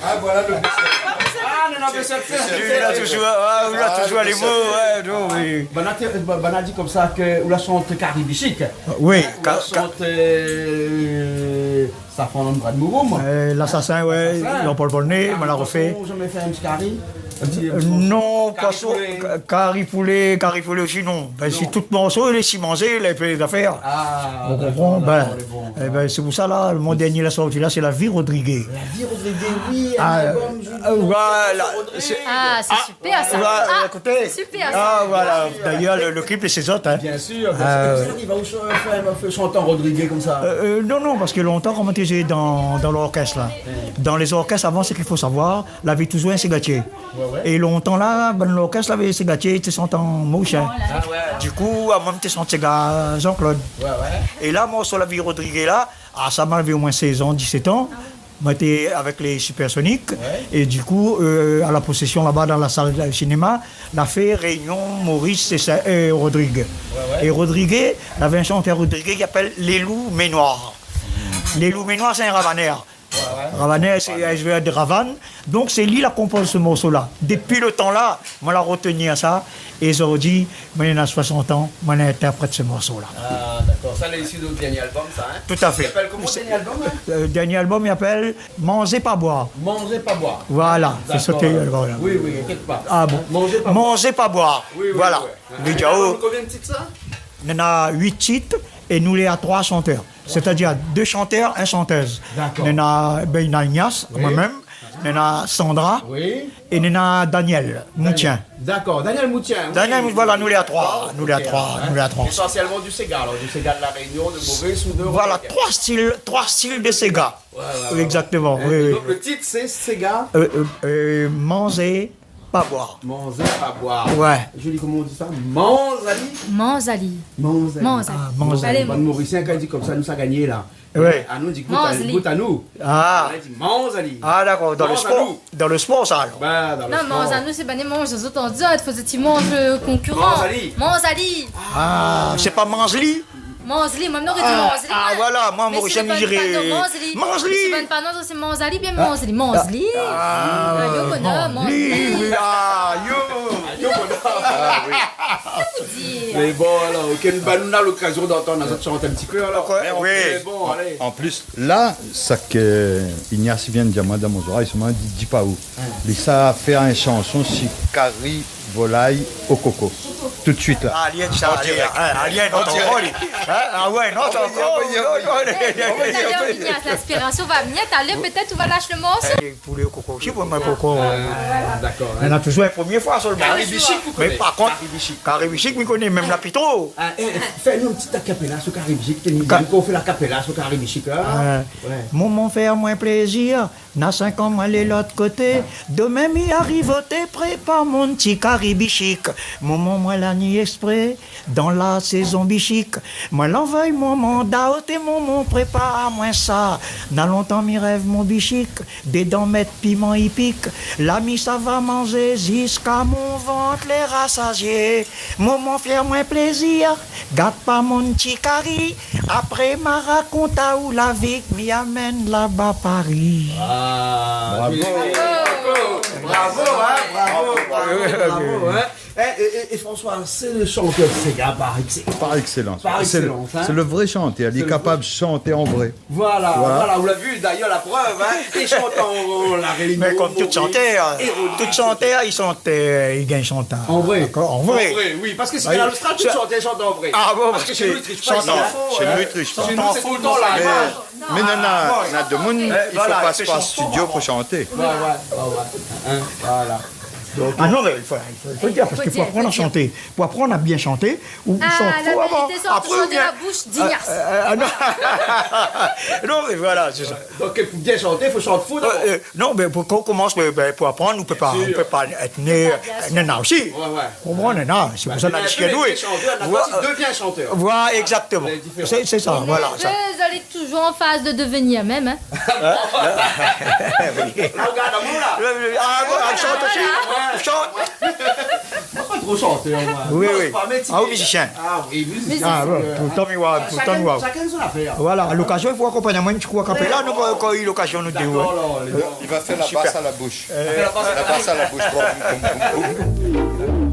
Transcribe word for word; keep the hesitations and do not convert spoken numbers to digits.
Ah, voilà le monsieur. Ah, non, non, monsieur, monsieur, monsieur. Li la touzour, ah, li la touzour lé mo, ouais, non, mé... Banna té, banna di konmsa ke ou la shant kari bichik. Oui, ou la shant, euh, Safran dan brad mouroum. Euh, Lasasin, ouais, Lasasin. Jean-Paul Volnay, kari poisson, moin la refé. Zamé fé in ti kari ? In ti, in ti morso. Non, kari poisson, poulé. Ka-, kari poulé, kari poulé osi, non. Ben, si tout morso lé si manzé, lé pé zafèr. Ah, dakor, dakor, lé bon. Ou konpran ? Ben, eh ben, sé pou sa la, mon dernié la sorti la, sé La Vie Rodriguez. La Vie Rodriguez, oui, un album, euh, voilà, Rodriguez. Ah, sé super sa. Voilà, ékout. Ah, sé super sa. Ah, voilà. Dayèr, le, le clip lé sé zot, hein. Bien sûr, bien sûr. Euh, sa i ariv aou, fé, fé shant an rodrigué konmsa ? Euh, euh, non, non, parske lontan, kan moin té dan, dan lorkès la, dan lé zorkès avan, sak i fo savoir, lavé touzour in ségatié. Ouais, ouais. É lontan la, bann lorkès lavé ségatié, té shant an morisien. Ah ouais. Dikou, amoin té shant séga Jean-Claude. Ouais, ouais. É la, morso La Vie Rodriguez la, ah, sa moin lavé omoin sèz an, disèt an. Ah oui. Moin té avèk lé Supersonic. Ouais. É dikou, euh, à la Possession, laba, dan la sal sinéma, la fé Réunion, Maurice é Sa-, é Rodriguez. Ouais, ouais. É Rodriguez, lavé in shantèr rodrigué ki apèl Lélou Ménoir. Lélou Ménoir, sé in ravanèr. Ouais, ouais. Ravanèr, sé, euh, i zoué de ravane. Donk, sé li la konpoz se morso la. Dopi le tan la, moin la retenir sa. É zordi, moin néna soisant an, moin la intèrprèt se morso la. Ah, dakor. Sa lé isi de dernié album, sa, hein ? Tout à fait. I apèl koman, dernié album, hein ? Euh, dernié album, i apèl Manzé pa boir. Manzé pa boir. Voilà, sé sa ke, voilà. Dakor. Oui, oui, inkièt pa. Ah bon. Manzé pa boir. Manzé pa boir. Oui, oui, voilà. Ouais. Vidéo. Konbien de tit, sa ? Néna uit tit, é nou lé a troi shantèr. Sétadir dé shantèr, in shantèz. Dakor. Néna, ben, néna Ignace, oui, moin mèm, néna Sandra, oui, é néna Daniel Moutien. Dakor, Daniel Moutien, oui. Daniel Mout-, voilà, nou lé a troi, nou lé a troi, nou lé a troi. Ésansièlman du séga, alor, du séga de La Réunion, de Maurice ou de Rodriguez. Voilà, troi stil, troi stil de séga. Ouais, ouais, ouais. Exactement, oui, oui. É donk le tit, sé séga ? Euh, euh, euh, Manzé pa boir. Manzé pa boir. Ouais. Zoli, koman i di sa ? Manz ali ? Manz ali. Manz ali. Manz ali. Ah, manz ali. Alé, bann Morisien, kan i di konmsa, nou sa gagné la. Ouais. Ah, nou di gout anou. Manz ali. Ah. Ou la di manz ali. Ah, dakor. Dan le spor, dan le spor, sa, alor. Manz anou. Ben, dan le spor. Non, manz anou, sé bann i manz, zot i di, fo zot i manz le konkiran. Manz ali. Manz ali. Ah, sé pa manz li ? Manz li, moin, mi noré di manz li, moin. Ah, voilà, moin, Morisien, mi diré manz li. Mé sé bann panon, sé manz ali, bien manz li. Manz li. Ah, yo, koné, manz li. Ah, yo. Yo, koné. Ah, oui. Sa i vé dir. Mé bon, alor, OK, ben, nou na lokazion d'antann azot shant in ti pé, alor. Dakor, oui. Mé bon, alé. An plis, la, sak Ignace i vien dir amoin dan mon zorèy, solman, di, di pa ou. Hein. Li sa fé in shanson si kari volay o koko. Tout suit la. Ah, li lé sa, li lé, hein, li lé in ot ankor, li. Hein ? Ah ouais, in ot ankor. Talèr, Ignace, l'inspirasion va vnir, talèr, pétèt ou va lash le morso. Eh, poulé o koko osi, pou moin, koko. Ah, dakor, hein. Néna touzour in promié foi solman. Kari bichik, ou koné ? Mé par kont, kari bichik, mi koné mèm la pi tro. Ah, eh, fé anou in ti a capella su kari bichik, té ni, kan ou fé la capella su kari bichik, hein ? Ouais. Momon, fé amoin plézir. Na sink an moin lé lot koté, domin mi ariv oté, prépar mon ti kari bichik. Momon, moin la ni èksprè, dan la sézon bichik. Moin la anvoy mon manda oté, momon, prépar amoin sa. Na lontan mi rèv mon bichik, dedan mèt piman i pik. La mi sava manzé ziska mon vant lé rasazié. Momon, fé amoin plézir, gat pa mon ti kari. Apré, ma rakont aou la vi ke mi amenn laba Paris. Ah, bravo. Bravo, hein, bravo, bravo, bravo, hein. Eh, et, et, et François, c'est le chanteur de séga par excellence. Par excellence. Par excellence, hein. C'est le, c'est le vrai chanteur. Il est capable de chanter en vrai. Voilà, voilà, ou la vu, d'ailleurs, la preuve, hein. Li shant an La Réunion, Maurice, é Rodriguez. Mé kom tout shantèr, tout shantèr, li shant, euh, li gingn shanté an vré. An vré. Dakor, an vré. An vré, oui, parske si Kanal Austral, tout shantèr i shant an vré. Ah bon, parske shé nou, li trish pa, shé nou, li trish pa. Shé nou, sé toultan la. Mé, mé non, non, na demoun, i fo pas par studio pou shanté. Ouais, ouais, ouais, ouais. Hein, voilà. Ah non, mé i fo, i fo, i fo dir, parske pou aprann a shanté, pou aprann a bien shanté, ou, ou shant fo avan, apré ou vien... Ah, la vérité sort touzour de la boush d'Ignace. Euh, euh, ah non. Non, mé voilà, sé sa. Donk, pou bien shanté, i fo shant fo dabor. Euh, euh, non, mé pou, kan ou komans, mé, ben, pou aprann, ou pé pa, ou pé pa èt né, bien sûr, nana osi. Ouais, ouais. Ou konpran, nana, sé pou sa, nana osi, nou, i fo èt in pé shantèr, voilà, exactement. La diférans. Sé, sé sa, voilà, sa. Mé zot lé touzour an faz de devenir mèm, hein. Hein ? Oui. La, ou gard amoin, la. Ah, bon, ou shant osi ? Voilà. Ou shant ? Gro shantèr, moin. Oui, oui. Non, sé pa, mé ti... Ah oui, mizisien. Ah oui, mizisien. Ah bon, euh, toultan mi voi, toultan mi voi. Shakinn, shakinn son afèr. Voilà, a lokazion i fo akonpagn amoin in ti kou akapéla, nou, kan, kan i lokazion nou dé, ouais. Dakor, alor, lé bon. Li va fé la bas a la boush. Super. Euh, la bas a la boush. La bas a la boush, boum, boum, boum, boum.